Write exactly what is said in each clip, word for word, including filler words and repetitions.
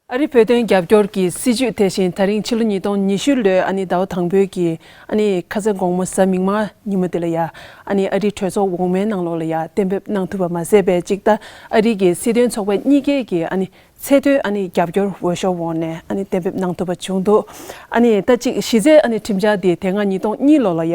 ཨ་རི་བོད་དོན་རྒྱབ་སྐྱོར་གྱི་སྲིད་བྱུས་དེ་བཞིན་ད་རིང་ཕྱི་ལོ་ཉིས་སྟོང་ཉི་ཤུ་ལོའི་ཨ་ནི་ཟླ་བ་དང་པོའི་གི་ཨ་ནི་ཁ་སང་དགོང་མོ་གཟའ་མིག་དམར་ཉིན་མོ་དེ་ལ་ཡ། ཨ་ནི་ཨ་རིའི་གྲོས་ཚོགས་འོག་མའི་ནང་ལོགས་ལ་ཡ་གཏན་འབེབས་གནང་ཐུབ་པ་མ་ཟད་པའི་གཅིག་ད་ཨ་རི་གི་སྲིད་དོན་ཚོགས་པ་གཉིས་ཀའི་གི་ཨ་ནི་ཚད་མཐོའི་ཨ་ནི་རྒྱབ་སྐྱོར་འོས་ཤོག་འོག་ནས་ཨ་ནི་གཏན་འབེབས་གནང་ཐུབ་པ་བྱུང་འདུག་ཨ་ནི་ད་གཅིག་གཞི་རྩའི་ཨ་ནི་ཁྲིམས་འཆར་དེ་དེ་སྔ་ཉིས་སྟོང་གཉིས་ལོ་ལ་ཡ།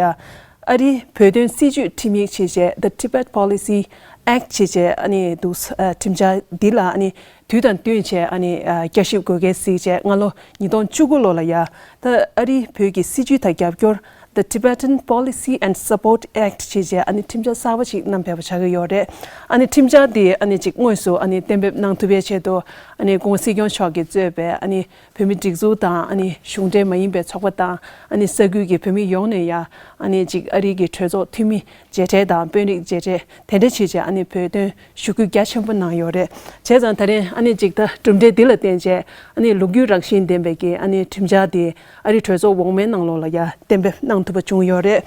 ཨ་རིའི་བོད་དོན་སྲིད་བྱུས་ཁྲིམས་ཡིག་ཅེས་བྱས་The Tibet Policy Act ཅེས་བྱས་ཨ་ནི་འདུག་ཨ་ཁྲིམས་འཆར་འདི་ལ་ཨ་ནི་དུས་དང་བསྟུན་བྱས་ཨ་ནི་ཨ་བསྐྱར་ཞིབ་དགོས་གལ་གཟིགས་བྱས་སྔ་ལོ་ཉིས་སྟོང་བཅུ་དགུ་ལོ་ལ་ཡ། ད་ཨ་རིའི་བོད་ཀྱི་སྲིད་བྱུས་དང་རྒྱབ་སྐྱོར་The Tibetan Policy and Support Act ཅེས་བྱས་ཨ་ནི་ཁྲིམས་འཆར་གསར་པ་ཞིག་བསྣམས་ཕེབས་པ་ཆགས་ཀྱི་ཡོད་རེད། ཨ་ནི་ཁྲིམས་འཆར་འདི་ཨ་ནི་ཅིག་དངོས་སུ་ཨ་ནི་གཏན་འབེབས་གནང་ཐུབ་པའི་ཆེད་དུ་ཨ་ནི་སྐུ་ངོ་སྲིད་སྐྱོང་མཆོག་གིས་གཙོས་པའི་ཨ་ནི་བོད་མི་སྒྲིག་འཛུགས་དང་ཨ་ནི་གཞུང་འབྲེལ་མ་ཡིན་པའི་ཚོགས་པ་དང་ཨ་ནི་ས་ཁུལ་གྱི་བོད་མི་ཡོངས་ནས་ཡ་ཨ་ནི་ཅིག་ཨ་རི་གི་གྲོས་ཚོགས་འཐུས་མི་མཇལ་འཕྲད་དང་དཔོན་རིགས་མཇལ་འཕྲད་དེ་འདྲ་བྱས་བྱས་ཨ་ནི་བོད་དོན་ཞུ་སྐུལ་རྒྱ་ཆེན་པོ་གནང་ཡོད་རེད། བྱས་ཙང་ད་རེས་ཨ་ནི་ཅིག་ད་གྲུབ་འབྲས་འདི་ལ་བརྟེན་བྱས་ཨ་ནི་ལོ་རྒྱུས་རང་བཞིན་ལྡན་པའི་གི་ཨ་ནི་ཁྲིམས་འཆར་དེ་ཨ་རི་གྲོས་ཚོགས་འོག་མའི་ནང་ལོགས་ལ་ཡ་གཏན་འབེབས་གནང་ཐུབ་པ་བྱུང་ཡོད་རེད།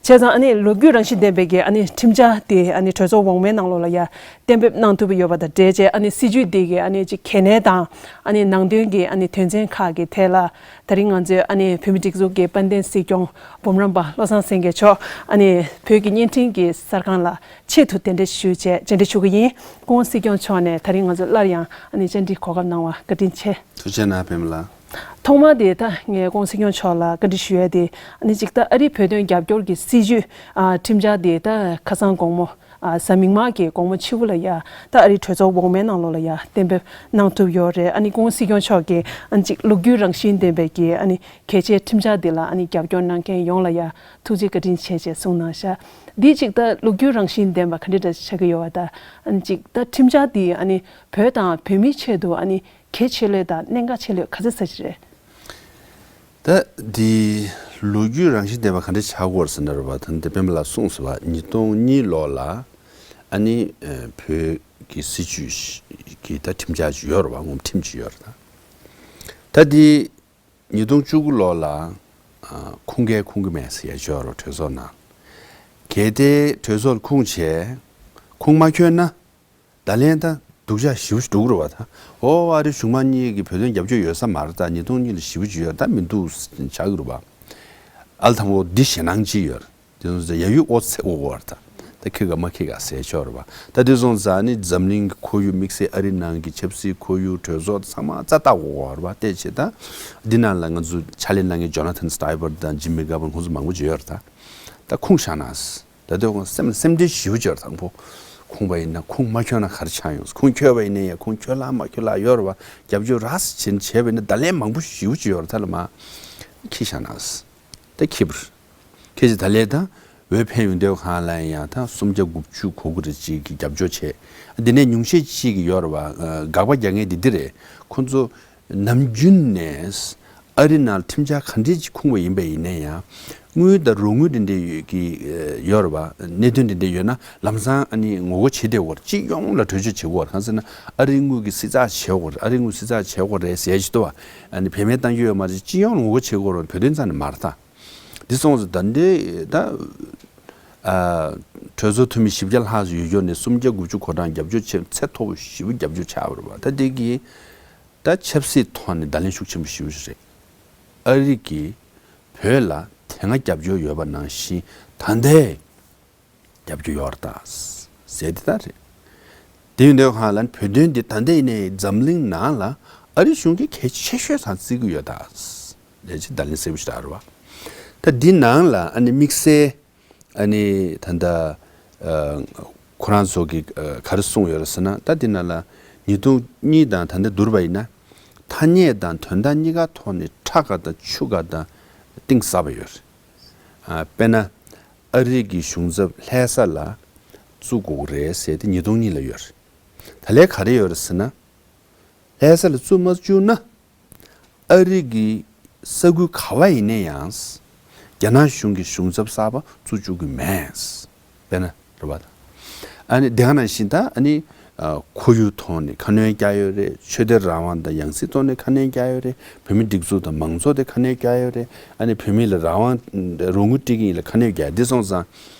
བྱས་ཙང་ཨ་ནི་ལོ་རྒྱུས་རང་བཞིན་ལྡན་པའི་གི་ཨ་ནི་ཁྲིམས་འཆར་དེ་ཨ་ནི་གྲོས་ཚོགས་འོག་མའི་ནང་ལོགས་ལ་ཡ་གཏན་འབེབས་གནང་ཐུབ་པ་ཡོད་པ་དང་འབྲེལ་བྱས་ཨ་ནི་སྲིད་བྱུས་འདི་གི་ཨ་ནི་ཅིག་གལ་གནད་དང་ཨ་ནི་ནང་དོན་གྱི་ཨ་ནི་དོན་ཚན་ཁག་གི་ཐད་ལ་ད་རིང་ང་ཚོས་ཨ་ནི་བོད་མི་སྒྲིག་འཛུགས་ཀྱི་དཔལ་ལྡན་སྲིད་སྐྱོང་འབུམ་རམས་པ་བློ་བཟང་སེང་གེ་མཆོག་ཨ་ནི་བོད་ཀྱི་བརྙན་འཕྲིན་གྱི་གསར་ཁང་ལ་ཆེད་དུ་གདན་འདྲེན་ཞུས་བྱས་བཅར་འདྲི་ཞུ་གི་ཡིན། སྐུ་ངོ་སྲིད་སྐྱོང་མཆོག་ནས་ད་རིང་ང་ཚོ་སླར་ཡང་ཨ་ནི་བཅར་འདྲི་གོ་སྐབས་གནང་བ་བཀའ་དྲིན་ཆེ། ཐུགས་རྗེ་གནང་པདྨ་ལགས། ཐོག་མར་དེ་ད་ངས་སྐུ་ངོ་སྲིད་སྐྱོང་མཆོག་ལ་བཀའ་འདྲི་ཞུ་ཡས་དེ་ཨ་ནི་གཅིག་ད་ཨ་རིའི་བོད་དོན་རྒྱབ་སྐྱོར་གྱི་སྲིད་བྱུས་ཨ་ཁྲིམས་འཆར་དེ་ད་ཁ་སང་དགོང་མོ་ཨ་གཟའ་མིག་དམར་གྱི་དགོང་མོ་ཕྱི་པོ་ལ་ཡ་ད་ཨ་རིའི་གྲོས་ཚོགས་འོག་མའི་ནང་ལོགས་ལ་ཡ་གཏན་འབེབས་གནང་ཐུབ་ཡོད་རེད། ཨ་ནི་སྐུ་ངོ་སྲིད་སྐྱོང་མཆོག་གིས་ཨ་ནི་གཅིག་ལོ་རྒྱུས་རང་བཞིན་ལྡན་པའི་གི་ཨ་ནི་གལ་ཆེའི་ཁྲིམས་འཆར་འདི་ལ་ཨ་ནི་རྒྱབ་སྐྱོར་གནང་མཁན་ཡོངས་ལ་ཡ་ཐུགས་རྗེ་བཀའ་དྲིན་ཆེ་ཞེས་གསུངས་གནང་ཤག་འདི་གཅིག་ད་ལོ་རྒྱུས་རང་བཞིན་ལྡན་པ་ག་འདྲ་འདྲ་ཆགས་ཀྱི་ཡོད་པ་ད་ཨ་ནི་གཅིག་ད་ཁྲིམས་འཆར་འདི་ཨ་ནི་བོད་དང་བོད་མིའི་ཆེད་དུ་ཨ་ནི་གལ་ཆེ་ལོས་དང་གནད་འགག་ཆེ་ལོས་ག་ཚོད་ཙམ་ཞིག་རེད། ད་འདི་ལོ་རྒྱུས་རང་བཞིན་ལྡན་པ་ག་འདྲ་ཆགས་ཀྱི་ཡོད་རེད་ཟེར་ན་རེད་པ། ད་འདི་པདྨ་ལགས་གསུངས་སོང་བ། ཉིས་སྟོང་གཉིས་ལོ་ལ་ཨ་ནི་ཨ་བོད་ཀྱི་སྲིད་བྱུས་ཀྱི་ད་ཁྲིམས་འཆར་ཅིག་ཡོད་རེད་པ། ངོ་མ་ཁྲིམས་ཅིག་ཡོད་རེད། ད་ད་འདི་ཉིས་སྟོང་བཅུ་དགུ་ལོ་ལ་ཨ་ཁུངས་སྐྱེལ་ཁུངས་ཀྱི་མེད་ཟེར་ཡ་ཅིག་ཡོད་རེད་པ། གྲོས་ཚོགས་ནང་། གལ་ཏེ་གྲོས་ཚོགས་ལ་ཁུངས་བྱས་ཁུངས་མ་འཁྱོལ་ན། ད་ལན་ད་སྡུག་ཅག་ཞེ་པོ་ཞིག་འགྲོ་གི་རེད་པ། ད་ཨོ་ཨ་རི་གཞུང་མང་གཉིས་ཀྱི་བོད་དོན་རྒྱབ་སྐྱོར་ཡོད་ས་མ་རེད། ད་ཉིས་སྟོང་གཉིས་ལ་ཞེ་པོ་ཅིག་ཡོད་ད་མི་འདུག་ཆགས་ཀྱི་རེད་པ། ཨ་ལ་དང་པོ་འདི་ཞེད་སྣང་ཅིག་ཡོད་རེད། དེ་ཚོ་ཡ་ཡུལ་ཨོ་ཚེ་ཨོ་གོ་བར་ད་ད་ཁི་ག་མ་ཁི་ག་ཟེར་ཆོག་རེད་པ། ད་དེ་སོང་ཙང་ནི་འཛམ་གླིང་གི་ཁོར་ཡུག་དམིགས་བསལ་ཨ་རི་ནང་གི་ཆབ་སྲིད་ཁོར་ཡུག་གྲོས་ཚོགས་ཚང་མ་རྩ་བརྟག་གོ་གོ་རེད་པ། བལྟས་བྱས་ད་འདི་ནང་ལ་ང་ཚོ་ཕྱག་ལས་གནང་མཁན་ཇོ་ན་ཐན་སི་ཏའི་བར་དང་ཇི་མི་ག་བར་ཁོང་ཚོ་མང་པོ་ཅིག་ཡོད་རེད། ད་ད་ཁུངས་བཞག་ན། ད་དེ་ཁོང་སེམས་སེམས་ཁྲལ་ཞེ་པོ་ཅིག་ཡོད་རེད། དང་པོ་ཁུངས་པ་ཡིན་ན་ཁུངས་མ་འཁྱོལ་ན་ག་རེ་ཆགས་ཡོང་། ཁུངས་འཁྱོལ་བ་ཡིན་ན་ཡང་ཁུངས་འཁྱོལ་ལ་མ་འཁྱོལ་ལ་ཡོད་རེད་པ། རྒྱབ་སྐྱོར་རགས་བྱེད་བྱས་པ་ཡིན་ན་ད་ལན་མང་པོ་ཞེ་པོ་ཅིག་ཡོད་རེད། ད་ལ་མ་ཁྱི་བཞག་ན། ད་ཁྱི་པར། ཁྱེད་ཀྱིས་ད་ལས་ད་འོས་འཕེན་ཡོང་དུས་གང་ལ་ཡང་ད་སུམ་བརྒྱ་དགུ་བཅུ་གོ་གི་རེད་ཅིག་གི་རྒྱབ་སྐྱོར་བྱས། འདི་ནས་ཉུང་ཤས་ཅིག་གི་ཡོད་རེད་པ། དགག་པ་རྒྱག་མཁན་འདི་འདི་རེད། ཁོང་ཚོ་ནམ་རྒྱུན་ནས་ཨ་རི་ནང་ཁྲིམས་འཆར་ག་འདྲས་ཅིག་ཁུངས་པ་ཡིན་པ་ཡིན་ན་ཡང་དངུལ་དང་རོགས་དངུལ་འདི་འདྲས་ཡོད་ཀྱི་ཡོད་རེད་པ། གནད་དོན་འདི་འདྲས་ཡོད་ན་ལམ་སང་ཨ་ནི་ངོ་རྒོལ་བྱེད་བསྡད་ཡོད་རེད། སྤྱི་ཡོངས་ལ་གྲོས་ཆོད་བྱེད་དགོས་རེད། གང་ཟེར་ན་ཨ་རིའི་དངུལ་གྱི་བསྲི་ཚགས་བྱེད་དགོས་རེད། ཨ་རིའི་དངུལ་བསྲི་ཚགས་བྱེད་དགོས་རེད་ཟེར་ཡ་ཅིག་འདུག་པ། ཨ་ནི་བེད་མེད་གཏང་རྒྱུ་ཡོད་མ་རེད། སྤྱི་ཡོངས་ལ་ངོ་རྒོལ་བྱེད་དགོས་རེད། བོད་དོན་རྩ་ནས་མ་རེད་ད། འདི་སོང་ཙང་ད་འདི་ད་ཨ་གྲོས་ཚོགས་འཐུས་མི་བཞི་བརྒྱ་ལྷག་ཙམ་ཡོད་རྒྱུ་ནས་སུམ་བརྒྱ་དགུ་བཅུ་གོ་གྲངས་རྒྱབ་སྐྱོར་བྱས། ཚད་མཐོ་པོ་ཞེ་པོ་རྒྱབ་སྐྱོར་ཆགས་པ་རེད་པ། ད་འདི་གི་ད་ཆབ་སྲིད་ཐོག་ནས་བརྡ་ལན་ཤུགས་ཆེན་པོ་ཞེ་པོ་ཞིག་རེད། ཨ་རི་གིས་བོད་ལ་དེ་སྔ་རྒྱབ་སྐྱོར་ཡོད་པ་ནང་བཞིན་ད་ལྟའི་རྒྱབ་སྐྱོར་ཡོད་རེད་ད་ཟེར་དེ་ད་རེད། དེ་ཡིན་དུས་གང་ལ་བོད་དོན་འདི་ད་ལྟ་ཡིན་ནའི་འཛམ་གླིང་ནང་ལ་ཨ་རི་གཞུང་གིས་གལ་ཆེ་ཤོས་སུ་བརྩི་གི་ཡོད་ད་ཟེར་ཅིག་བརྡ་ལན་གསལ་པོ་ཞིག་རག་རེད་པ། ད་འདི་ནང་ལ་ཨ་ནི་དམིགས་བསལ་ཨ་ནི་ད་ལྟ་ཨ་ཁོ་རང་ཚོ་གིས་ཨ་ག་རེ་གསུངས་ཡོད་རེད་ཟེར་ན། ད་འདི་ནང་ལ་ཉིས་སྟོང་གཉིས་དང་ད་ལྟ་བསྡུར་བ་ཡིན་ན་ཐ་སྙད་དང་དོན་དག་གཉིས་ཀ་ཐོག་ནས་ཁྲ་དཀར་དང་ཆུ་དཀར་དང་གཏིང་ཟབ་པ་ཡོད་རེད། ཨ་དཔེར་ན། ཨ་རི་གི་གཞུང་ཚབ་ལྷ་ས་ལ་བཙུགས་དགོས་ཀྱི་རེད་ཟེར་ཏེ་ཉིས་སྟོང་གཉིས་ལ་ཡོད་རེད། ད་ལན་ག་རེ་ཡོད་རེད་ཟེར་ན། ལྷ་ས་ལ་བཙུགས་མ་བཅུག་ན་ཨ་རི་གི་ས་ཁུལ་ག་བ་ཡིན་ན་ཡང་རྒྱ་ནག་གཞུང་གི་གཞུང་ཚབ་གསར་པ་བཙུགས་བཅུག་གི་མེད། དཔེར་ན་རེད་པ། ཨ་ནི་དེ་ག་ནང་བཞིན་ད་ཨ་ནི་ཨ་ཁོར་ཡུག་ཐོག་ནས་ཁ་སྣོན་བརྒྱབ་ཡོད་རེད། ཆོས་དད་རང་དབང་དང་ཡང་སྲིད་ཐོག་ནས་ཁ་སྣོན་བརྒྱབ་ཡོད་རེད། བོད་མི་སྒྲིག་འཛུགས་དང་མང་གཙོ་དེ་ཁ་སྣོན་བརྒྱབ་ཡོད་རེད། ཨ་ནི་བོད་མི་ལ་རང་དབང་རོགས་དངུལ་སྤྲད་ཀྱི་ཡིན་ལ་ཁ་སྣོན་བརྒྱབ། འདི་སོང་ཙང་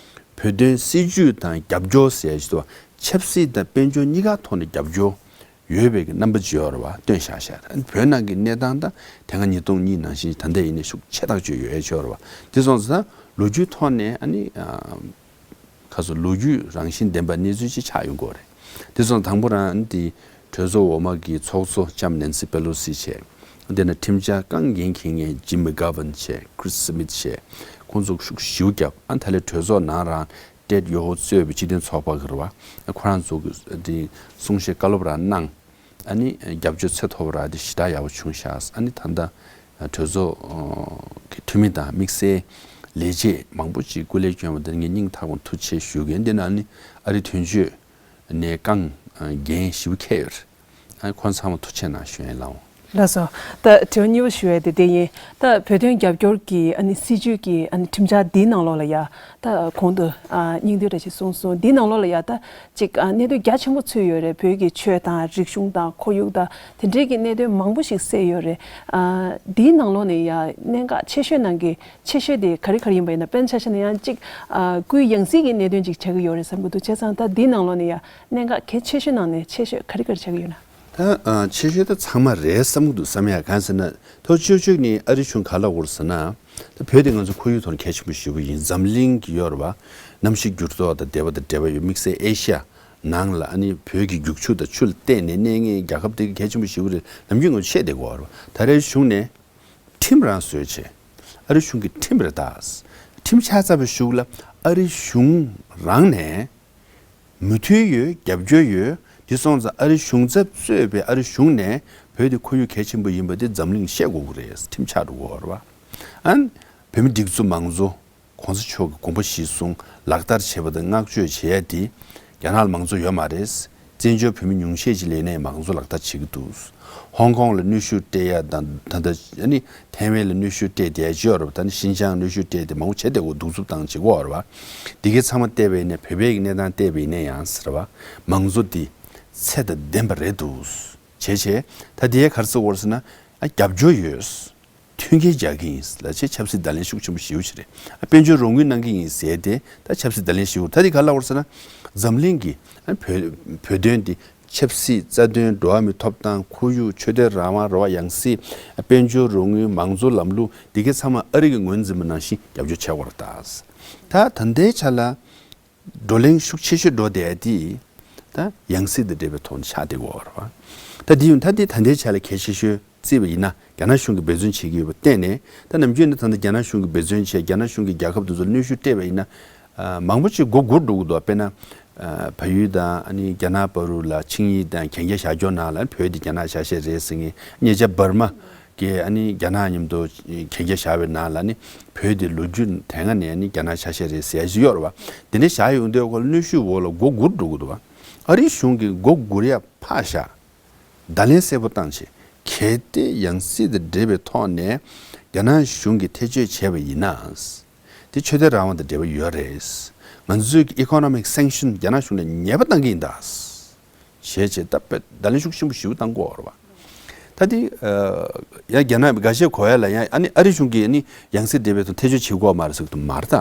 བོད་དོན་སྲིད་བྱུས་དང་རྒྱབ་སྐྱོར་ཟེར་ཡ་ཞིག་འདུག་ཆབ་སྲིད་དང་དཔལ་འབྱོར་གཉིས་ཀ་ཐོག་ནས་རྒྱབ་སྐྱོར་ ཡོད་པའི་གི་རྣམ་པ་ཅིག་ཡོད་རེད་བ། སྟོན་བཞག་བཞག་རེད། བོད་ནང་གི་གནས་སྟངས་དང་དེ་སྔ་ཉིས་སྟོང་གཉིས་ནང་བཞིན་ད་ལྟ་ཡིན་ནའི་ཤུགས་ཆེ་ཐག་ཆོད་ཡོད་ཡ་ཅིག་ཡོད་རེད་བ། དེ་སོང་ཙང་ལོ་རྒྱུས་ཐོག་ནས་ཨ་ནི་ཨ། ཁ་སོ་ལོ་རྒྱུས་རང་བཞིན་ལྡན་པ་གནས་ཚུལ་ཅིག་ཆགས་ཡོང་གི་ཡོད་རེད། དེ་སོང་དང་པོ་རང་དེ་གྲོས་ཚོགས་འོག་མ་གི་ཚོགས་གཙོ་ལྕམ་ནན་སི་པེ་ལོ་སི་བྱས། དེ་ནས་ཁྲིམས་འཆར་རྐང་འགན་འཁྱེར་མཁན་ཇིམ་མེག་གྷ་ཝན་བྱས། ཁྲིས་སི་མིད་བྱས། ཁོང་ཚོ་ཤུགས་ཞེ་པོ་བརྒྱབ། ཨ་ནི་ད་ལས་གྲོས་ཚོགས་ནང་རང་ཏེད་ཡོ་ཧོ་གཙོས་པའི་སྤྱི་མཐུན་ཚོགས་པ་གི་རེད་བ། ཁོ་རང་ཚོ་གི་དེ་གསུང་བཤད་བཀའ་སློབ་རང་གནང་། ཨ་ནི་རྒྱབ་སྐྱོར་ཚད་མཐོ་པོ་རག་སྟེ་ཞེ་དྲག་ཡག་པོ་བྱུང་ཤག་ཨ་ནི་ད་ལྟ་གྲོས་ཚོགས་གི་འཐུས་མི་དང་དམིགས་བསལ་ལས་བྱེད་མང་པོ་ཅིག་སྐུ་ལས་བསྐྱོན་པ་དེ་ངས་སྙིང་ཐག་པ་ཐུགས་རྗེ་ཆེ་ཞུ་གི་ཡིན། འདི་ནང་ནི་ཨ་རི་དོན་གཅོད་ནས་རྐང་འགན་ཞེ་པོ་འཁྱེར་ཡོད་རེད། ཨ་ནི་ཁོང་ཚང་མ་ཐུགས་རྗེ་གནང་ཞུ་ཡིན་ལགས། ལགས་སོ། ད་དྲི་བ་གཉིས་པ་ཞུ་ཡ་དེ་དེ་ཡིན། ད་བོད་དོན་རྒྱབ་སྐྱོར་གྱི་ཨ་ནི་སྲིད་བྱུས་ཀྱི་ཨ་ནི་ཁྲིམས་འཆར་འདིའི་ནང་ལོགས་ལ་ཡ། ད་གོང་དུ་ཨ་སྙིང་བསྡུས་འདྲ་ཞིག་གསུངས་སོང་། འདིའི་ནང་ལོགས་ལ་ཡ་ད་ཅིག་ཨ་གནད་དོན་རྒྱ་ཆེན་པོ་ཚུད་ཡོད་རེད། བོད་ཀྱི་ཆོས་དང་རིག་གཞུང་དང་ཁོར་ཡུག་དང་དེ་འདྲའི་གི་གནད་དོན་མང་པོ་ཞིག་གསལ་ཡོད་རེད། ཨ་འདིའི་ནང་ལོགས་ནས་ཡ་གནད་འགག་ཆེ་ཤོས་ནང་གི་ཆེ་ཤོས་དེ་ག་རེ་ག་རེ་ཡིན་པ་ཡིན་ན། དཔེར་ན་ཆ་བཞག་ན་ཡང་ཅིག་ཨ་སྐུའི་ཡང་སྲིད་ཀྱི་གནད་དོན་ཅིག་ཆགས་ཀྱི་ཡོད་རེད་བསམ་གྱི་འདུག་བྱས་ཙང་ད་འདིའི་ནང་ལོགས་ནས་ཡ་གནད་འགག་གལ་ཆེ་ཤོས་ནང་ནས་ཆེ་ཤོས་ག་རེ་ག་རེ་ཆགས་ཀྱི་ཡོད་ན། ད་ཨ་ཆེ་ཤོས་ད་ཚང་མ་རེད་བསམ་གྱི་འདུག་བསམ་ཡ། གང་ཟེར་ན་ཐོག་བཅུ་གཅིག་ནི་ཨ་རི་གཞུང་ག་ལབ་ཡོད་རེད་ཟེར་ན། ད་བོད་དེ་ང་ཚོ་ཁོར་ཡུག་ཐོག་ནས་གལ་ཆེན་པོ་ཞེ་པོ་ཡིན། འཛམ་གླིང་གི་ཡོད་རེད་བ། གནམ་གཤིས་འགྱུར་ལྡོག་དང་འབྲེལ་བ་དང་འབྲེལ་བ་ཡོད། དམིགས་བསལ་ཨེ་ཤ་ཡ་ནང་ལ་ཨ་ནི་བོད་ཀྱི་རྒྱུག་ཆུ་དང་ཆུ་ལ་བརྟེན་ནས་གནས་མཁན་རྒྱལ་ཁབ་དེ་གི་གལ་ཆེན་པོ་ཞེ་པོ་རེད། ནམ་རྒྱུན་ང་ཚོ་བཤད་བསྡད་ཀྱི་ཡོད་རེད་བ། ད་རེས་གཞུང་ནས་ཁྲིམས་རང་བཟོས་བྱས། ཨ་རི་གཞུང་གི་ཁྲིམས་རེད་ད། ཁྲིམས་ཆགས་ཚར་བའི་གཞུག་ལ་ཨ་རི་གཞུང་རང་ནས་མོས་མཐུན་ཡོད། རྒྱབ་སྐྱོར་ཡོད། དེ་སོང་ཙང་ཨ་རི་གཞུང་ཚབ་གཙོས་པའི་ཨ་རི་གཞུང་ནས་བོད་དེ་ཁོར་ཡུག་གལ་ཆེན་པོ་ཡིན་པ་དེ་འཛམ་གླིང་བཤད་དགོས་ཀྱི་རེད། ཁྲིམས་ཆགས་འགྲོ་གི་ཡོད་རེད་བ། ཨ་ནི་བོད་མི་སྒྲིག་འཛུགས་མང་གཙོ་༸གོང་ས་མཆོག་གི་དགོངས་པ་གཞིར་བཟུང་ལག་བསྟར་བྱེད་པ་དང་བསྔགས་བརྗོད་བྱེད་ཡ་དེ་རྒྱ་ནག་ལ་མང་གཙོ་ཡོད་མ་རེད། བཙན་བྱོལ་བོད་མི་ཉུང་ཤས་ཅིག་ལས་ནས་མང་གཙོ་ལག་བསྟར་བྱེད་ཀྱི་འདུག་ཧོང་ཀོང་ལ་གནོན་ཤུགས་སྤྲད་ཡ་དང་ད་ལྟ་ཨ་ནི་ཐའེ་ཝན་ལ་གནོན་ཤུགས་སྤྲད་བསྡད་ཡ་ཅིག་ཡོད་རེད་བ། ད་ནི་ཤིན་ཅང་གནོན་ཤུགས་སྤྲད་དེ་མང་པོ་བྱས་བསྡད་ཡོད། གདུག་རྩུབ་བཏང་བྱེད་ཀྱི་ཡོད་རེད་བ། འདི་གའི་ཚང་མ་བལྟས་པ་ཡིན་ན། བོད་པའི་གི་གནས་སྟངས་བལྟས་པ་ཡིན་ན་ཡང་ཟེར་བ། མང་གཙོ་འདི་ཚད་དང་ལྡན་པ་རེད་འདུག་བྱས་བྱས་ད་འདི་ཡ་ག་རེ་ཟེར་དགོས་རེད་ཟེར་ན། ཨ་རྒྱབ་སྐྱོར་ཡོད། མཐུན་རྐྱེན་སྦྱར་གྱི་ཡིན་ལབ་བྱས་ཆབ་སྲིད་བརྡ་ལན་ཤུགས་ཆེན་པོ་ཞེ་པོ་ཅིག་རེད། ཨ་དཔལ་འབྱོར་རོགས་དངུལ་གནང་གི་ཡིན་ཟེར་ཏེ་ད་ཆབ་སྲིད་བརྡ་ལན་ཞེ་པོ། ད་འདི་ག་ལབ་དགོས་རེད་ཟེར་ན། འཛམ་གླིང་གི་ཨ་བོད་བོད་དོན་འདི་ཆབ་སྲིད་རྩ་དོན་འགྲོ་བ་མིའི་ཐོབ་ཐང་ཁོར་ཡུག་ཆོས་དད་རང་དབང་རེད་བ། ཡང་སྲིད་དཔལ་འབྱོར་རོགས་དངུལ་མང་གཙོ་ལམ་ལུགས་འདི་གའི་ཚང་མ་ཨ་རི་གིས་ངོས་འཛིན་པ་ནང་བཞིན་རྒྱབ་སྐྱོར་བྱེད་དགོས་རེད་ད། ད་ད་ལྟའི་ཆ་ལ་བགྲོ་གླེང་ཤུགས་ཆེ་ཤོས་འགྲོ་བསྡད་དེ་ད་ཡང་སྲིད་དང་འབྲེལ་བའི་ཐོག་ནས་ཆགས་བསྡད་ཀྱི་ཡོད་རེད་བ། ད་འདི་ཡིན། ད་འདི་ད་ལྟའི་ཆ་ལ་གལ་ཆེ་ཤོས་བརྩིས་པ་ཡིན་ན། རྒྱ་ནག་གཞུང་གིས་འབད་བརྩོན་བྱེད་ཀྱི་ཡོད་པ་བརྟེན་ནས། ད་ནམ་རྒྱུན་ནས་ད་ལྟ་རྒྱ་ནག་གཞུང་གིས་འབད་བརྩོན་བྱས། རྒྱ་ནག་གཞུང་གིས་རྒྱལ་ཁབ་དེ་ཚོར་གནོན་ཤུགས་སྤྲད་པ་ཡིན་ན། ཨ་མང་པོ་ཅིག་མགོ་སྒུར་འགྲོ་གི་འདུག་དཔེར་ན། ཨ་བལ་ཡུལ་དང་ཨ་ནི་རྒྱ་ནག་བར་ལ་ཆིངས་ཡིག་དང་གན་རྒྱ་བཞག་ཕྱོགས་ནང་ལ་བོད་དེ་རྒྱ་ནག་ཆ་ཤས་རེད་ཟེར་མཁན། ཉེ་ཆར་འབར་མ་གིས་ཨ་ནི་རྒྱ་ནག་མཉམ་དུ་གན་རྒྱ་བཞག་པའི་ནང་ལ་ནི་བོད་དེ་ལོ་རྒྱུས་དེ་སྔ་ནས་ཨ་ནི་རྒྱ་ནག་ཆ་ཤས་རེད་ཟེར་ཡ་ཞིག་ཡོད་རེད་བ། དེ་འདྲ་བཞག་ཡོང་དུས་ཁོ་ལ་གནོན་ཤུགས་འོག་ལ་མགོ་སྒུར་འགྲོ་གི་འདུག་བ། ཨ་རིའི་གཞུང་གིས་མགོ་སྒུར་ཡ་ཕར་བཞག་བརྡ་ལན་གསལ་པོ་བཏང་བྱས། གལ་ཏེ་ཡང་སྲིད་དང་འབྲེལ་བའི་ཐོག་ནས་རྒྱ་ནག་གཞུང་གིས་ཐེ་བྱུས་བྱས་པ་ཡིན་ན། དེ་ཆོས་དད་རང་དབང་དང་འབྲེལ་བ་ཡོད་རེད། ང་ཚོས་ཀྱི་economic sanction རྒྱ་ནག་གཞུང་ལ་ཉེས་པ་བཏང་གི་ཡིན་ད། བྱས་བྱས་ད་དཔེ་བརྡ་ལན་ཤུགས་ཆེན་པོ་ཞེ་པོ་བཏང་གི་ཡོད་རེད་བ། ད་དེ་ཡང་རྒྱ་ནག་འགའ་ཤས་གོ་ཡ་ལ་ཡང་ཨ་ནི་ཨ་རི་གཞུང་གིས་ཨ་ནི་ཡང་སྲིད་འབྲེལ་བའི་ཐོག་ཐེ་བྱུས་བྱེད་དགོས་མ་རེད་ཟེར་གི་འདུག་མ་རེད་ད།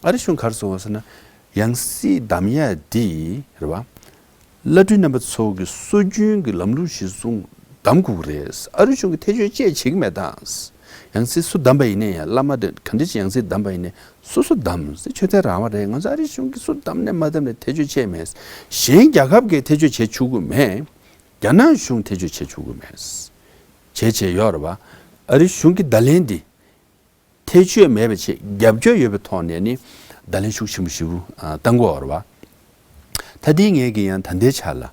ཨ་རི་གཞུང་ག་རེ་ཟེར་བ་ཟེར་ན། ཡང་སྲིད་བདམས་ཡ་དེ་རེད་བ། བླ་སྤྲུལ་རྣམ་པ་ཚོ་གི་སྲོལ་རྒྱུན་གྱི་ལམ་ལུགས་གཞིར་བཟུང་བདམས་དགོས་ཀྱི་རེད། ཨ་རི་གཞུང་གིས་ཐེ་བྱུས་བཅས་བྱེད་ཀྱི་མེད་ད། ཡང་སྲིད་སུ་བདམས་པ་ཡིན་ནའི་ཡང་། བླ་མ་དེ་ག་འདྲ་ཅིག་ཡང་སྲིད་བདམས་པ་ཡིན་ནའི་སོ་སོ་བདམས་ཟེར། ཆོས་དད་རང་དབང་རེད། ང་ཚོ་ཨ་རི་གཞུང་གིས་སུ་བདམས་ནས་མ་བདམས་ནས་ཐེ་བྱུས་བྱས་མེད། གཞན་རྒྱལ་ཁབ་ཀྱིས་ཐེ་བྱུས་བྱེད་ཆོག་གི་མེད། རྒྱ་ནག་གཞུང་ཐེ་བྱུས་བྱེད་ཆོག་གི་མེད། བྱས་བྱས་ཡོད་རེད་བ། ཨ་རི་གཞུང་གི་བརྡ་ལན་འདི་ཐེ་བྱུས་མེད་པ་བྱས། རྒྱབ་སྐྱོར་ཡོད་པའི་ཐོག་ནས་ནི་བརྡ་ལན་ཤུགས་ཆེན་པོ་ཞེ་པོ་བཏང་གི་ཡོད་རེད་བ། ད་དེ་ངས་ཀྱི་ཡང་ད་ལྟའི་ཆ་ལ་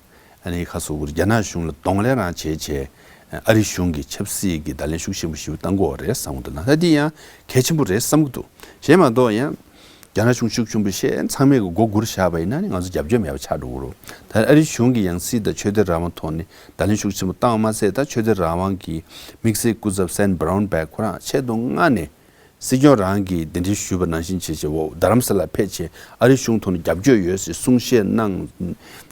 ཨ་ནི་ཁ་སོ་གུར་རྒྱ་ནག་གཞུང་ལ་གདོང་ལེན་རང་བྱས་བྱས། ཨ་རི་གཞུང་གིས་ཆབ་སྲིད་ཀྱི་བརྡ་ལན་ཤུགས་ཆེན་པོ་ཞེ་པོ་བཏང་གི་ཡོད་རེད་བསམ་གི་འདུག་ན། ད་དེ་ཡང་གལ་ཆེན་པོ་རེད་བསམ་གི་འདུག་གཞན་མ་གཏོགས་ཡང་རྒྱ་ནག་གཞུང་ཤུགས་ཆེན་པོ་བཤད། ཚང་མས་གི་མགོ་སྒུར་བཞག་པ་ཡིན་ན་ནི་ང་ཚོ་རྒྱབ་སྐྱོར་མེད་པ་ཆགས་འགྲོ་གི་རེད། ད་ཨ་རི་གཞུང་གིས་ཡང་སྲིད་དང་ཆོས་དད་རང་དབང་ཐོག་ནས་བརྡ་ལན་ཤུགས་ཆེན་པོ་བཏང་བ་མ་ཟད། ད་ཆོས་དད་རང་དབང་གི་དམིགས་བསལ་སྐུ་ཚབ་སན་བྷ་རའུན་བྷེག་ཁོ་རང་ཆེད་དུ་མངགས་ནས། སྲིད་སྐྱོང་རང་གིས་གདན་འདྲེན་ཞུས་པ་ནང་བཞིན་བྱས་བྱས་འོ་རྡ་རམ་ས་ལ་ཕེབས་བྱས། ཨ་རི་གཞུང་ཐོག་ནས་རྒྱབ་སྐྱོར་ཡོད་ཟེར་གསུང་བཤད་གནང་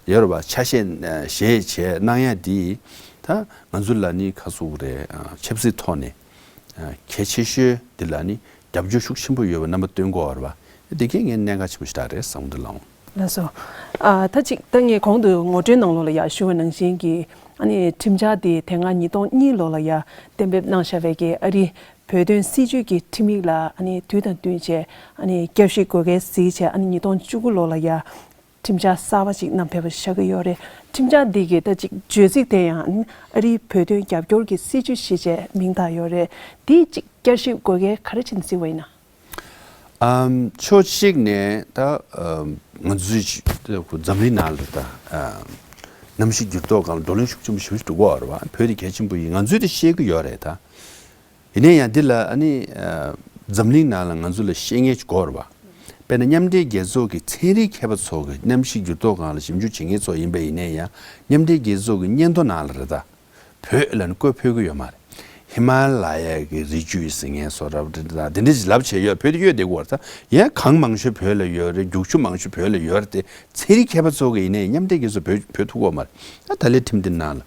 ཡོད་རེད་བ། ཆ་ཤས་བཞེས་བྱས་གནང་ཡ་འདི་ད་ང་ཚོ་ལ་ནི་ཁ་སོ་གུ་རེད། ཆབ་སྲིད་ཐོག་ནས་གལ་ཆེ་ཤོས་འདི་ལ་ནི་རྒྱབ་སྐྱོར་ཤུགས་ཆེན་པོ་ཡོད་པ་རྣམ་པ་སྟོན་གྱི་ཡོད་རེད་བ། འདི་གས་ངས་གནད་འགག་ཆེན་པོ་ཞིག་རེད་བསམ་གྱི་འདུག་ལགས། ལགས་སོ། ཨ་ད་ཅིག་ད་ངས་གོང་དུ་ངོ་སྤྲོད་ནང་ལོགས་ལ་ཡ་ཞུ་བ་ནང་བཞིན་གྱི་ཨ་ནི་ཁྲིམས་འཆར་དེ་དེ་སྔ་ཉིས་སྟོང་གཉིས་ལོ་ལ་ཡ་གཏན་འབེབས་གནང་བཞག་པའི་གི་ཨ་རི་བོད་དོན་སྲིད་བྱུས་ཀྱི་ཁྲིམས་ཡིག་ལ་ཨ་ནི་དུས་དང་བསྟུན་བྱས་ཨ་ནི་བསྐྱར་ཞིབ་དགོས་གལ་གཟིགས་བྱས་ཨ་ནི་ཉིས་སྟོང་བཅུ་དགུ་ལོ་ལ་ཡ་ཁྲིམས་འཆར་གསར་པ་ཅིག་བསྣམས་ཕེབས་པ་ཤར་གི་ཡོད་རེད། ཁྲིམས་འཆར་འདི་གི་ད་ཅིག་བརྗོད་ཚིག་དེ་ཡང་ཨ་རིའི་བོད་དོན་རྒྱབ་སྐྱོར་གྱི་སྲིད་བྱུས་ཞེས་བྱས་མིང་བཏགས་ཡོད་རེད། འདི་ཅིག་བསྐྱར་ཞིབ་དགོས་གལ་ག་རེ་བྱས་ནས་གཟིགས་པ་ཡིན་ན། ཨམ་ཕྱོགས་གཅིག་ནས་ད་ཨམ་ང་ཚོའི་འཛམ་གླིང་ནང་ལ་ད་ཨམ་གནམ་གཤིས་འགྱུར་ལྡོག་སྒང་ལ་བགྲོ་གླེང་ཤུགས་ཆེན་པོ་ཞེ་པོ་ཞིག་འགྲོ་གི་ཡོད་རེད་བ། བོད་དེ་གལ་ཆེན་པོ་ཡིན། ང་ཚོས་དེ་ཤེས་ཀྱི་ཡོད་རེད་ད། ཡིན་ན་ཡང་འདི་ལ་ཨ་ནི་ཨ་འཛམ་གླིང་ནང་ལ་ང་ཚོ་ལ་ཤེས་མཁན་ཅིག་དགོས་རེད་བ། དཔེར་ན་མཉམ་འབྲེལ་རྒྱལ་ཚོགས་ཀྱི་ཚན་རིག་མཁས་པ་ཚོ་གི་གནམ་གཤིས་འགྱུར་ལྡོག་སྒང་ལ་ཞིབ་འཇུག་བྱེད་མཁན་ཚོ་ཡིན་པ་ཡིན་ན་ཡང་མཉམ་འབྲེལ་རྒྱལ་ཚོགས་ཀྱི་སྙན་ཐོ་ནང་ལ་རེད་ད། བོད་ལ་ནི་བཀོད་ཕེབས་ཀྱི་ཡོད་མ་རེད། ཧི་མ་ལ་ཡ་གི་རི་རྒྱུད་ཟེར་མཁན་སོགས་རབ་དེ་འདྲ་ཅིག་ལབ་བྱས་ཡོད། བོད་དེ་ཡོད་བསྡད་ཀྱི་ཡོད་རེད་ད། ཡང་གངས་མང་ཤོས་བོད་ལ་ཡོད་རེད། རྒྱུག་ཆུ་མང་ཤོས་བོད་ལ་ཡོད་རེད་དེ། ཚན་རིག་མཁས་པ་ཚོ་གི་ཡིན་ནའི་མཉམ་འབྲེལ་རྒྱལ་ཚོགས་བོད་བོད་ཐུག་གི་ཡོད་མ་རེད། ད་ད་ལན་ཁྲིམས་དེ་ནང་ལ་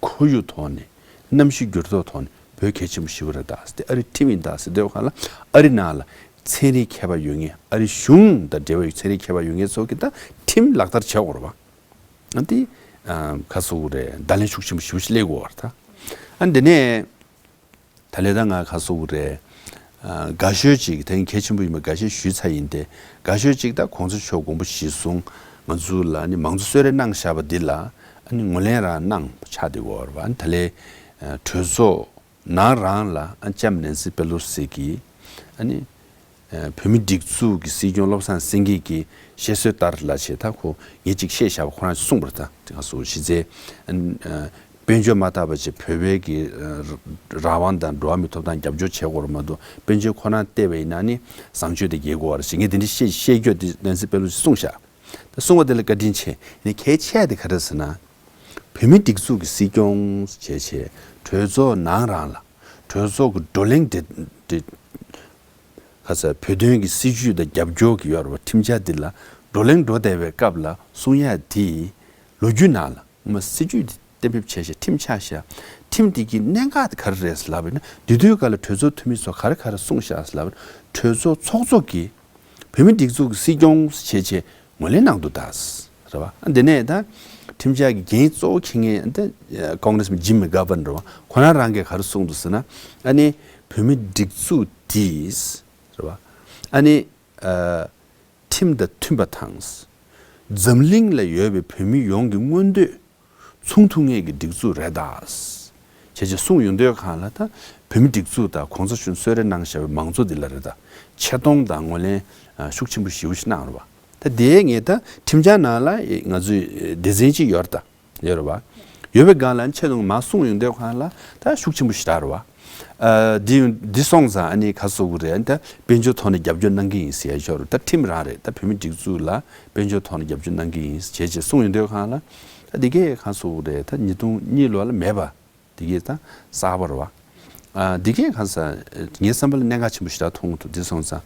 ཁོར་ཡུག་ཐོག་ནས་གནམ་གཤིས་འགྱུར་ལྡོག་ཐོག་ནས་བོད་གལ་ཆེན་པོ་ཞེ་པོ་རེད་ད་ཟེར་ཏེ། ཨ་རི་ཁྲིམས་ཡིན་ད་ཟེར་དུས་སྒང་ལ་ཨ་རི་ནང་ལ་ཚན་རིག་མཁས་པ་ཡོད་མཁན། ཨ་རི་གཞུང་དང་འབྲེལ་བ་ཡོད་ཚན་རིག་མཁས་པ་ཡོད་མཁན་ཚོ་གིས་ད་ཁྲིམས་ལག་བསྟར་བྱེད་དགོས་རེད་བ། ཨ་འདི་ཨ་ག་ཟེར་དགོས་རེད། བརྡ་ལན་ཤུགས་ཆེན་པོ་ཞེ་པོ་ཞིག་སླེབས་ཀྱི་ཡོད་རེད་ད། ཨ་འདི་ནས་ད་ལན་ད་ང་ག་ཟེར་དགོས་རེད། ཨ་དགའ་ཤོས་ཅིག་དེ་གལ་ཆེན་པོ་ཡིན་པ་དགའ་ཤོས་ཞུས་ཚར་ཡིན་ཏེ། དགའ་ཤོས་ཅིག་ད་གོང་ས་མཆོག་དགོངས་པ་གཞིར་བཟུང་ང་ཚོ་ལ་ནི་མང་གཙོ་གསོལ་རས་གནང་བཞག་པ་འདི་ལ་ཨ་ནི་ངོས་ལེན་རང་གནང་བ་ཆགས་བསྡད་ཀྱི་ཡོད་རེད་བ། ཨ་ནི་ད་ལན་ཨ་གྲོས་ཚོགས་ནང་རང་ལ་ཨ་ལྕམ་ནན་སི་པེ་ལོ་སི་གིས་ཨ་ནི་ཨ་བོད་མི་སྒྲིག་འཛུགས་ཀྱི་སྲིད་སྐྱོང་བློ་བཟང་སེང་གེ་གི་བཤད་སྲོལ་ལྟར་ལ་བྱས། ད་ཁོ་ངས་ཅིག་བཤད་བཞག་པ་ཁོ་རང་གསུངས་པ་རེད་ད། དེ་ག་ཟེར་དགོས། གཞི་རྩའི་ཨ་ཨ་དཔལ་འབྱོར་མ་བཏགས་པ་བྱས་བོད་པའི་གི་ཨ་རང་དབང་དང་འགྲོ་བ་མིའི་ཐོབ་ཐང་རྒྱབ་སྐྱོར་བྱེད་དགོས་རེད་མ་གཏོགས། དཔལ་འབྱོར་ཁོ་རང་བལྟས་པ་ཡིན་ན་ནི་བཟང་སྤྱོད་དེ་རྒྱས་དགོས་པ་རེད་ཟེར། ངས་དེ་འདྲ་བཤད་བཤད་རྒྱུ་དེ་ནན་སི་པེ་ལོ་སི་གསུངས་བཞག། ད་གསུངས་པ་དེ་ལ་བཀའ་དྲིན་ཆེ། ཡིན་ནའི་གལ་ཆེ་དེ་ག་རེ་ཟེར་ན། བོད་མི་སྒྲིག་འཛུགས་ཀྱི་སྲིད་སྐྱོང་བྱས་བྱས་གྲོས་ཚོགས་ནང་རང་ལ་གྲོས་ཚོགས་ཀྱི་བགྲོ་གླེང་དེ་དེ་ག་ས་བོད་དོན་གྱི་སྲིད་བྱུས་དང་རྒྱབ་སྐྱོར་གྱི་ཡོད་རེད་བ། ཁྲིམས་འཆར་འདི་ལ་བགྲོ་གླེང་འགྲོ་བསྡད་པའི་སྐབས་ལ་གསུང་ཡ་དེ་ལོ་རྒྱུས་ནང་ལ་ངོ་མ་སྲིད་བྱུས་དེ་གཏན་འབེབས་བྱས་ཤག་ཁྲིམས་ཆགས་ཤག་ཁྲིམས་དེ་གི་གནད་འགག་དེ་ག་རེ་རེད་ལབ་ཡིན་ན། དེ་དུས་སྐབས་ལ་གྲོས་ཚོགས་འཐུས་མི་ཚོ་ག་རེ་ག་རེ་གསུངས་ཤག་ལབ་ན། གྲོས་ཚོགས་ཚོགས་གཙོ་གིས་བོད་མི་སྒྲིག་འཛུགས་ཀྱི་སྲིད་སྐྱོང་བྱས་བྱས་ངོས་ལེན་གནང་འདུག་ད། རེད་བ། འདི་ནས་ད་ཁྲིམས་འཆར་གྱི་འགན་གཙོ་བོ་འཁྱེར་མཁན་ད་ཀོང་རེས་མ་ཇིམ་མེ་གྷ་ཝན་རེད་བ། ཁོ་རང་རང་གིས་ག་རེ་གསུངས་འདུག་ཟེར་ན། ཨ་ནི་བོད་མི་སྒྲིག་འཛུགས་འདིས་རེད་བ། ཨ་ནི་ཨ་ཁྲིམས་དང་མཐུན་པ་དང་། འཛམ་གླིང་ལ་ཡོད་པའི་བོད་མི་ཡོངས་ཀྱི་མངོན་འདོད་མཚུངས་ཐུབ་མཁན་གྱི་སྒྲིག་འཛུགས་རེད་ད། བྱས་བྱས་གསུངས་ཡོང་དུས་སྒང་ལ་ད་བོད་མི་སྒྲིག་འཛུགས་དང་གོང་ས་མཆོག་གསོལ་རས་གནང་བཞག་པའི་མང་གཙོ་འདི་ལ་རེད་ད། ཆེ་མཐོང་དང་ངོས་ལེན་ཨ་ཤུགས་ཆེན་པོ་ཞེ་པོ་ཞིག་གནང་རེད་བ། ད་དེ་ངས་ད་ཁྲིམས་འཆར་ནང་ལ་ང་ཚོའི་སྡེ་ཚན་གཅིག་ཡོད་རེད་ད། ཡོད་རེད་བ། ཡོད་པའི་སྒང་ལ་ཆེ་མཐོང་མར་གསུངས་ཡོང་དུས་སྒང་ལ་ད་ཤུགས་ཆེན་པོ་ཞེ་དྲག་རེད་བ། ཨ་འདི་འདི་སོང་ཙང་ཨ་ནི་ག་ཟེར་དགོས་རེད། ད་དཔལ་འབྱོར་ཐོག་ནས་རྒྱབ་སྐྱོར་གནང་གི་ཡིན་ཟེར་ཡ་ཤོར། ད་ཁྲིམས་རང་རེད། ད་བོད་མི་སྒྲིག་འཛུགས་ལ་དཔལ་འབྱོར་ཐོག་ནས་རྒྱབ་སྐྱོར་གནང་གི་ཡིན་བྱས་བྱས་གསུངས་ཡོང་དུས་སྒང་ལ། ད་འདི་གས་ག་ཟེར་དགོས་རེད། ད་ཉིས་སྟོང་གཉིས་ལོ་ལ་མེད་པ། འདི་གས་ད་གསར་པ་རེད་བ། ཨ་འདི་གས་ག་ཟེར་ངའི་བསམ་པ་ལ་གནད་འགག་ཆེན་པོ་ཞེ་དྲག་མཐོང་གི་འདུག་འདི་སོང་ཙང་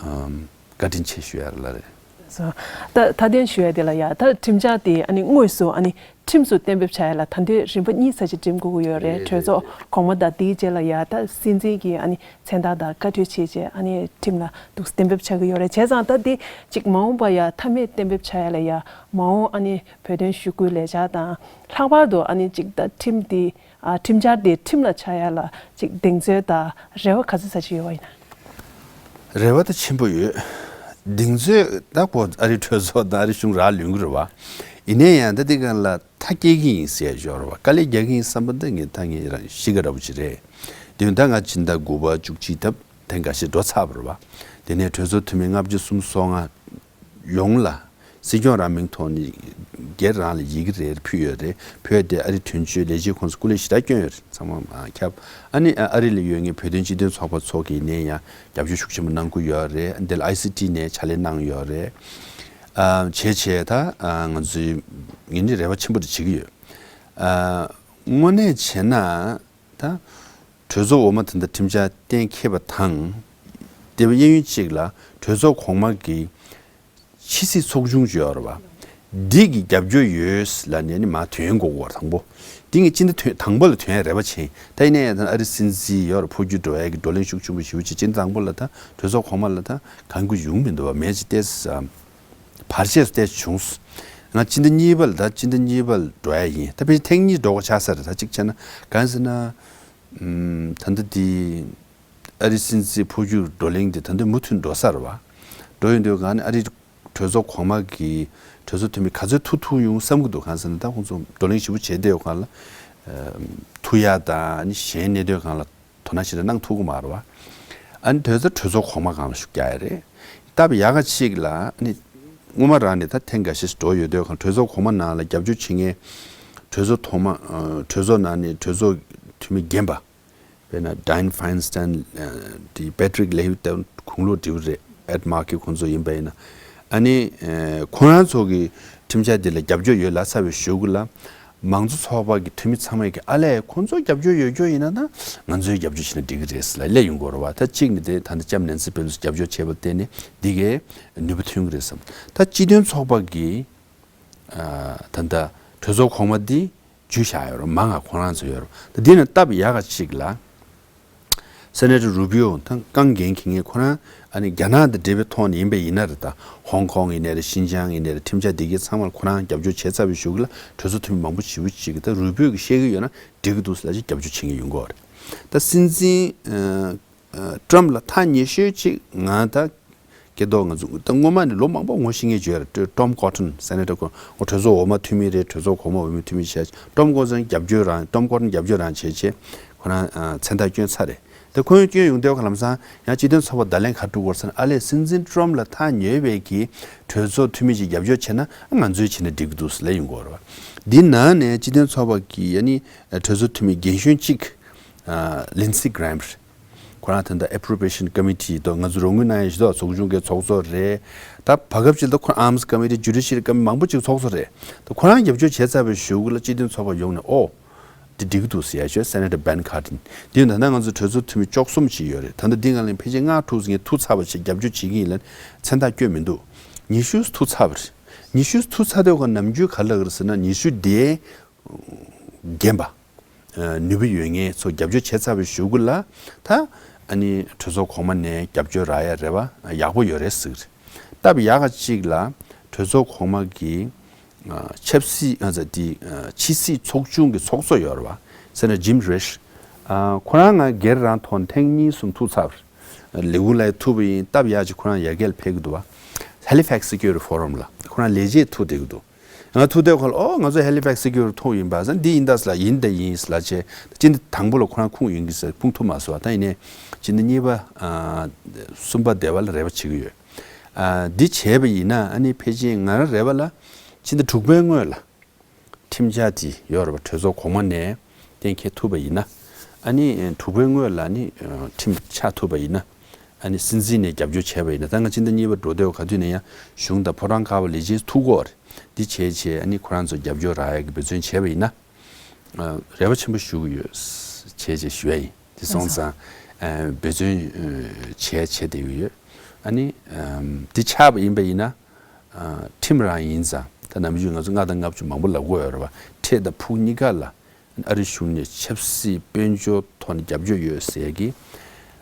ཨམ་བཀའ་དྲིན་ཆེ་ཞུ་ཡ་རེད་ལ་རེད། སོ། ད་ད་དེ་ཞུ་ཡ་དེ་ལ་ཡ། ད་ཁྲིམས་འཆར་དེ་ཨ་ནི་དངོས་སུ་ཨ་ནི་ཁྲིམས་སུ་གཏན་འབེབས་བྱ་ཡ་ལ་ད་དུང་རིམ་པ་གཉིས་ཙམ་ཞིག་འགྲིམ་དགོས་ཀྱི་ཡོད་རེད། རེད་གྲོས་ཚོགས་རེད་རེད། གོང་མ་དང་དེའི་རྗེས་ལ་ཡ་ད་སྲིད་འཛིན་གྱི་ཨ་ནི་མཚན་རྟགས་དང་བཀའ་འཁྲོལ་བྱས་རྗེས་ཨ་ནི་ཁྲིམས་ལ་འདུག་གཏན་འབེབས་བྱ་གི་ཡོད་རེད། བྱས་ཙང་ད་དེ་ཅིག་མ་འོངས་པ་ཡ་མཐའ་མའི་གཏན་འབེབས་བྱ་ཡ་ལ་ཡ་མ་འོངས་ཨ་ནི་བོད་དོན་ཞུ་སྐུལ་ལས་འཆར་དང་། ལྷག་པར་དུ་ཨ་ནི་ཅིག་ད་ཁྲིམས་དེ་ཨ་ཁྲིམས་འཆར་དེ་ཁྲིམས་ལ་ཆགས་ཡ་ལ་ཅིག་གདེང་ཚོད་དང་རེ་བ་ག་ཚོད་ཙམ་ཞིག་ཡོད་པ་ཡིན་ན། རེ་བ་ད་ཆེན་པོ་ཡོད། གདེང་ཚོད་ད་ཁོ་ཨ་རི་གྲོས་ཚོགས་དང་ཨ་རི་གཞུང་རག་ལུས་ཀྱི་རེད་བ། ཡིན་ནའི་ཡང་ད་འདི་སྒང་ལ་མཐའ་སྐྱེལ་གྱི་ཡིན་ཟེར་ཡ་ཅིག་ཡོད་རེད་བ། དཀའ་ལས་རྒྱག་གི་ཡིན་བསམ་པ་ད་ངས་ད་ངས་རང་གཤིས་ཀ་འདྲ་པོ་ཅིག་རེད། དེ་ཡང་ད་ང་སྤྱི་ཟླ་དགུ་པ་བཅུ་གཅིག་ད་ཐེངས་འགའ་ཤས་འགྲོ་ཚར་བ་རེད་བ། དེ་ནས་གྲོས་ཚོགས་འཐུས་མི་ལྔ་བཅུ་སུམ་ཅུ་སོ་ལྔ་ཡོངས་ལ་སྲིད་སྐྱོང་རང་མིང་ཐོག་ནས་སྒེར་རང་ལ་ཡི་གེ་རེ་རེ་ཕུལ་ཡོད་རེད། ཕུལ་ཏེ་ཨ་རི་དོན་གཅོད་ལས་བྱེད་ཁོངས་སུ་སྐུ་ལས་ཞེ་དྲག་བསྐྱོན་ཡོད་རེད། ཚང་མ་ཨ་ཁྱབ། ཨ་ནི་ཨ་ཨ་རི་ལ་ཡོད་མཁན་བོད་དོན་སྤྱི་མཐུན་ཚོགས་པ་ཚོ་གིས་ནས་ཡང་རྒྱབ་སྐྱོར་ཤུགས་ཆེན་པོ་གནང་གི་ཡོད་རེད། འདི་ལ་ཨའི་སི་ཊི་ནས་ཕྱག་ལས་གནང་ཡོད་རེད། ཨ་བྱས་བྱས་ད་ཨ་ང་ཚོའི་ངས་ནི་རེ་བ་ཆེན་པོ་དེ་བྱེད་ཀྱི་ཡོད། ཨ་དངོས་གནས་བྱས་ན། ད་གྲོས་ཚོགས་འོག་མ་དེ་འདྲ་ཁྲིམས་འཆར་གཏན་འཁེལ་བ་དང་། དེ་བས་གཡས་གཡོན་གཅིག་ལ་གྲོས་ཚོགས་གོང་མ་གི་ཕྱི་སྲིད་ཚོགས་ཆུང་ཅིག་ཡོད་རེད་བ། འདི་གི་རྒྱབ་སྐྱོར་ཡོད་ལབ་ནས་ནི་མར་ཐོན་དགོས་ཀྱི་ཡོད་རེད་དང་པོ། འདི་ངས་སྤྱི་ཟླ་ཐོན་དང་པོ་ལ་ཐོན་ཡ་རེ་བ་བྱས། ད་ཡིན་ན་ཡང་ད་ཨ་རི་སྲིད་འཛིན་ཡོད་རེད། འཕོ་འགྱུར་འགྲོ་ཡ་གི་བགྲོ་གླེང་ཤུགས་ཆེན་པོ་ཞེ་པོ་ཅིག་སྤྱི་ཟླ་དང་པོ་ལ་ད་གྲོས་ཚོགས་གོང་མ་ལ་ད་གང་གི་ཡོང་མི་འདུག་བ། མེད་ཅིག་ཏེ་ས། བར་ཆད་སུ་བལྟས་བྱུང་། ང་སྤྱི་ཟླ་གཉིས་པ་ལ་ད་སྤྱི་ཟླ་གཉིས་པ་ལ་འགྲོ་ཡ་ཡིན། ད་དཔེ་ཐེངས་གཉིས་འགྲོ་དགོས་ཆགས་ས་རེད། ད་གཅིག་བྱས་ན་གང་ཟེར་ན། ཨམ། ད་ལྟ་འདི་ཨ་རིའི་སྲིད་འཛིན་འཕོ་འགྱུར་བགྲོ་གླེང་དེ་ད་ལྟ་མུ་མཐུད་འགྲོ་ས་རེད་བ། འགྲོ་ཡོང་དུས་གང་ནས་ཨ་རིའི་གྲོས་ཚོགས་གོང་མ་གི་གྲོས་ཚོགས་འཐུས་མི་ག་ཚོད་ཐུག་ཐུག་ཡོང་བསམ་གྱི་འདུག་གང་ཟེར་ན་ད་ཁོང་ཚོ་བགྲོ་གླེང་ཞིབ་པོ་བྱས་བསྡད་ཡོད་གང་ལ། ཨམ། ཐུག་ཡ་དང་ཨ་ནི་གཞན་གནད་དོན་གང་ལ་དོ་སྣང་ཞེ་དྲག་གནང་ཐུབ་ཀྱི་མ་རེད་བ། ཨ་ནི་དོན་དག་གྲོས་ཚོགས་གོང་མ་སྒང་ལ་ཤུགས་རྒྱག་ཡ་རེད། སྟབས་ཡག་ག་ཅིག་ལ་ཨ་ནི་སྔོན་མ་རང་ནས་ད་ཐེངས་འགའ་ཤས་འགྲོ་ཡོད་དུས་གང་གྲོས་ཚོགས་གོང་མ་ནང་ལ་རྒྱབ་སྐྱོར་བྱེད་མཁན་གྲོས་ཚོགས་ཐོག་མ། ཨ། གྲོས་ཚོགས་ནང་ནས་གྲོས་ཚོགས་འཐུས་མི་རྒན་པ། དཔེར་ན་Dianne Feinstein། ཨ། དེ་Patrick Leahy། ད་དགུང་ལོ་བགྲེས་པོ་རེད། Ed Markey ཁོང་ཚོ་ཡིན་པ་ཡིན་ན། ཨ་ནི། ཨ། ཁོ་རང་ཚོ་གི་ཁྲིམས་འཆར་འདི་ལ་རྒྱབ་སྐྱོར་ཡོད་ལབ་ཚར་བའི་གཞུག་གུ་ལ། མང་གཙོ་ཚོགས་པ་གི་འཐུས་མི་ཚང་མས་ཀྱི་ཨ་ལས་ཁོང་ཚོ་རྒྱབ་སྐྱོར་ཡོད་སྐྱོར་ཡིན་ན་ད་ང་ཚོས་རྒྱབ་སྐྱོར་བྱས་ན་འགྲིག་གི་རེད་ཟེར་ལབ་སླེབས་ཡོང་གི་ཡོད་རེད་བ། ད་གཅིག་ནི་དེ་ད་ལྟ་ལྕམ་ནན་སི་པེ་ལོ་སི་རྒྱབ་སྐྱོར་བྱས་པ་བརྟེན་ནས་འདི་གའི་ནུས་པ་ཐོན་གི་རེད་བསམ། ད་སྤྱི་མཐུན་ཚོགས་པ་གི། ཨ། ད་ལྟ་གྲོས་ཚོགས་གོང་མ་འདི་འཇུ་བཞག་ཡོད་རེད། མང་ང་ཁོ་རང་ཚོ་ཡོད་རེད། ད་འདི་ནི་སྟབས་ཡག་ག་ཅིག་ལ། Senator Rubio ད་རྐང་འགན་འཁྱེར་མཁན་ཁོ་རང་ཨ་ནི་རྒྱ་ནག་དང་འབྲེལ་བའི་ཐོག་ནས་ཡིན་པ་ཡིན་ན་རེད། ད་ཧོང་ཀོང་ཡིན་ནའི་རེད། ཤིན་ཅང་ཡིན་ནའི་རེད། ཁྲིམས་འཆར་འདི་གའི་ཚང་མར་ཁོ་རང་རྒྱབ་སྐྱོར་བྱས་ཚར་བའི་གཞུག་ལ་གྲོས་ཚོགས་འཐུས་མི་མང་པོ་ཞེ་པོ་ཅིག་གིས་ད་Rubio གིས་བཤད་ཀྱི་ཡོད་ན་འགྲིག་གི་འདུག་ཟེར་ལབ་ཅིག་རྒྱབ་སྐྱོར་བྱེད་མཁན་ཡོང་གི་ཡོད་རེད། ད་སྲིད་འཛིན། ཨ། ཨ། Trump ལ་ཐག་ཉེ་ཤོས་ཅིག་ང་ད་སྐྱེ་ཐོག་ང་ཚོ་ད་སྔོན་མ་ནས་ལོ་མང་པོ་ངོ་ཤེས་མཁན་ཅིག་ཡོད་རེད། Tom Cotton Senator ཁོ་ཁོ་གྲོས་ཚོགས་འོག་མ་འཐུས་མི་རེད། གྲོས་ཚོགས་གོང་མ་འོས་མི་འཐུས་མི་བྱས། Tom Cotton རྒྱབ་སྐྱོར་རང་། Tom Cotton རྒྱབ་སྐྱོར་རང་བྱས་བྱས་ཁོ་རང་མཚན་རྟགས་བསྐྱོན་ཚར་རེད། ད་ཁོས་བསྐྱོན་ཡོང་དུས་ལམ་སང་ཡང་སྤྱི་མཐུན་ཚོགས་པ་བརྡ་ལན་ག་རེ་སྤྲོད་ཀྱི་ཡོད་རེད་ཟེར་ན། ཨ་ལས་སྲིད་འཛིན་Trump ལ་ཐག་ཉེ་བའི་གི་གྲོས་ཚོགས་འཐུས་མི་ཅིག་རྒྱབ་སྐྱོར་བྱས་ན་ང་ཚོས་བྱས་ན་འགྲིག་གི་འདུག་ཟེར་ལབ་ཡོང་གི་ཡོད་རེད་བ། འདི་ནང་ནས་སྤྱི་མཐུན་ཚོགས་པ་གི་ཨ་ནི་གྲོས་ཚོགས་འཐུས་མི་རྒན་གཞོན་གཅིག་ཨ། Lindsey Graham རེད། ཁོ་རང་ད་ལྟ་Appropriation Committee དུ་ང་ཚོ་རོགས་དངུལ་གནང་ཡ་ཞིག་འདུག་ཚོགས་ཆུང་གི་ཚོགས་གཙོ་རེད། ད་བར་སྐབས་ཅིག་ད་ཁོ་Arms Committee Judiciary Committee མང་པོ་ཅིག་ཚོགས་གཙོ་རེད། ད་ཁོ་རང་རྒྱབ་སྐྱོར་བྱས་ཚར་བའི་གཞུག་ལ་སྤྱི་མཐུན་ཚོགས་པ་ཡོངས་ནས་ཨོ། འདི་འགྲིག་གི་འདུག་ཟེར་ཡ་ཞོད། Senator Ben Cardin འདི་ད་ལྟ་ང་ཚོ་གྲོས་ཚོགས་འཐུས་མི་བཅུ་གསུམ་ཅིག་ཡོད་རེད། ད་ལྟ་འདི་སྒང་ལ་ཕལ་ཆེར་ལྔ་དྲུག་ངས་ཐུག་ཚར་བ་ཞིག་རྒྱབ་སྐྱོར་བྱེད་ཀྱི་ཡིན་ལབ་མཚན་རྟགས་བསྐྱོན་མི་འདུག་ཉི་ཤུ་ཐུག་ཚར་བ་རེད། ཉི་ཤུ་ཐུག་ཚར་དུས་ཀ་ནམ་རྒྱུན་ག་རེ་ལབ་ཀྱི་རེད་ཟེར་ན་ཉི་ཤུ་དེའི་རྒན་པ། ཨ། ནུས་པ་ཡོད་མཁན་ཚོ་རྒྱབ་སྐྱོར་བྱས་ཚར་བའི་གཞུག་གུ་ལ་ད་ཨ་ནི་གྲོས་ཚོགས་གོང་མ་ནས་རྒྱབ་སྐྱོར་རག་ཡ་རེ་བ་ཡག་པོ་ཡོད་རེད་ཟེར་གི་རེད། སྟབས་ཡག་ག་ཅིག་ལ་གྲོས་ཚོགས་གོང་མ་གི། ཨ། ཆབ་སྲིད། ཨ། ཟེར་དེ། ཨ། ཕྱི་སྲིད་ཚོགས་ཆུང་གི་ཚོགས་གཙོ་ཡོད་རེད་བ། Senator Jim Risch ཨ། ཁོ་རང་ང་སྒེར་རང་ཐོག་ནས་ཐེངས་གཉིས་གསུམ་ཐུག་ཚར་བ་རེད། ལས་ཁུངས་ལ་ཐུག་པ་ཡིན། སྟབས་ཡག་ཅིག་ཁོ་རང་ཡར་རྒྱས་ལ་ཕེབས་ཀྱི་འདུག་བ། Halifax Security Forum ལ་ཁོ་རང་ལས་བྱེད་ཐུག་བསྡད་ཀྱི་འདུག་ང་ཐུག་དུས་ཁོ་ལ་ཨོ་ང་ཚོ་Halifax Security ཐུག་ཡིན་པ་ཟེར། འདི་ཡིན་ད་ཟེར་ལ་ཡིན་ད་ཡིན་ཟེར་ལབ་བྱས། སྤྱི་ཟླ་དང་པོ་ལ་ཁོ་རང་ཁུངས་ཡོང་གི་ཟེར་ཁུངས་ཐུབ་མ་སོང་བ། ད་ཡིན་ནའི་སྤྱི་ཟླ་གཉིས་པ། ཨ། གསུམ་པ་དེ་བ་ལ་རེ་བ་བྱེད་ཀྱི་ཡོད། ཨ། འདི་བྱས་པ་ཡིན་ན་ཨ་ནི་ཕལ་ཆེར་ང་རང་རེ་བ་ལ་སྤྱི་ཟླ་དྲུག་པའི་སྔོན་ལ་ཁྲིམས་འཆར་དེ་ཡོད་རེད་བ། གྲོས་ཚོགས་གོང་མ་ནས་གཏན་འཁེལ་ཐུབ་པ་ཡིན་ན། ཨ་ནི་དྲུག་པའི་སྔོན་ལ་ནི་ཁྲིམས་ཆགས་ཐུབ་པ་ཡིན་ན། ཨ་ནི་སྲིད་འཛིན་ནས་རྒྱབ་སྐྱོར་བྱས་པ་ཡིན་ན། ད་ང་སྤྱི་ཟླ་གཉིས་པ་འགྲོ་དུས་ག་དུས་ནས་ཡང་གཞུང་དང་ཕོ་བྲང་ཁག་པ་ལས་བྱེད་ཐུག་གི་ཡོད་རེད། འདི་བྱས་བྱས་ཨ་ནི་ཁོ་རང་ཚོ་རྒྱབ་སྐྱོར་རག་ཡ་གི་འབད་བརྩོན་བྱས་པ་ཡིན་ན། ཨ། རེ་བ་ཆེན་པོ་ཞུ་གི་ཡོད་བྱས་བྱས་ཞུ་ཡ་ཡིན། དེ་སོང་ཙང་། ཨ། འབད་བརྩོན། ཨ། བྱས་བྱས་བསྡད་ཀྱི་ཡོད། ཨ་ནི། ཨམ། འདི་ཆགས་པ་ཡིན་པ་ཡིན་ན། ཨ། ཁྲིམས་རང་ཡིན་ཙང་། ད་ནམ་རྒྱུན་ང་ཚོ་ལྔ་དང་ལྔ་བཅུ་མང་པོ་ལབ་ཀྱི་ཡོད་རེད་བ། འཕྲེད་དང་ཕུག་གཉིས་ཀ་ལ་ཨ་རི་གཞུང་ནས་ཆབ་སྲིད་དཔལ་འབྱོར་ཐོག་ནས་རྒྱབ་སྐྱོར་ཡོད་ཟེར་གྱི་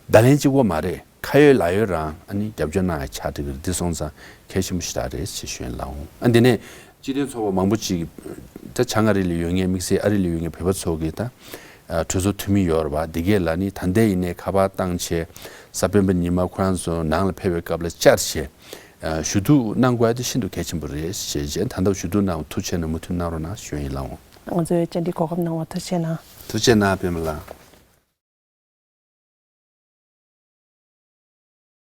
བརྡ་ལན་གཅིག་པོ་མ་རེད། ཁ་ཡོད་ལག་ཡོད་རང་ཨ་ནི་རྒྱབ་སྐྱོར་གནང་ཡ་ཆགས་འགྲོ་གི་རེད། འདི་སོང་ཙང་གལ་ཆེན་པོ་ཞེ་དྲག་རེད་ཅེས་ཞུ་ཡ་ཡིན་ལགས་འོང་། ཨ། འདི་ནས་སྤྱི་མཐུན་ཚོགས་པ་མང་པོ་ཅིག་ད་བྱང་ཨ་རི་ལ་ཡོད་མཁན། དམིགས་བསལ་ཨ་རི་ལ་ཡོད་མཁན་བོད་པ་ཚོ་གི་ད། ཨ། གྲོས་ཚོགས་འཐུས་མི་ཡོད་རེད་བ། འདི་གས་ལ་ནི་ད་ལྟའི་ཡིན་ནའི་ཁ་པར་བཏང་བྱས། གཟའ་སྤེན་པ་ཉི་མ་ཁོ་རང་ཚོ་ནང་ལ་ཕེབས་པའི་སྐབས་ལ་བཅར་བྱས། ཨ། ཞུ་གཏུག་གནང་དགོས་ཡ་དེ་ཤིན་ཏུ་གལ་ཆེན་པོ་རེད་ཞེས་བྱས། ད་ལྟ་ཞུ་གཏུག་གནང་བ་ཐུགས་ཆེ་ན་མུ་མཐུད་གནང་རོགས་གནང་ཞུ་ཡ་ཡིན་ལགས་འོང་། ང་ཚོའི་བཅར་འདྲིའི་གོ་སྐབས་གནང་བར་ཐུགས་རྗེ་གནང་། ཐུགས་རྗེ་གནང་པད་མ་ལགས།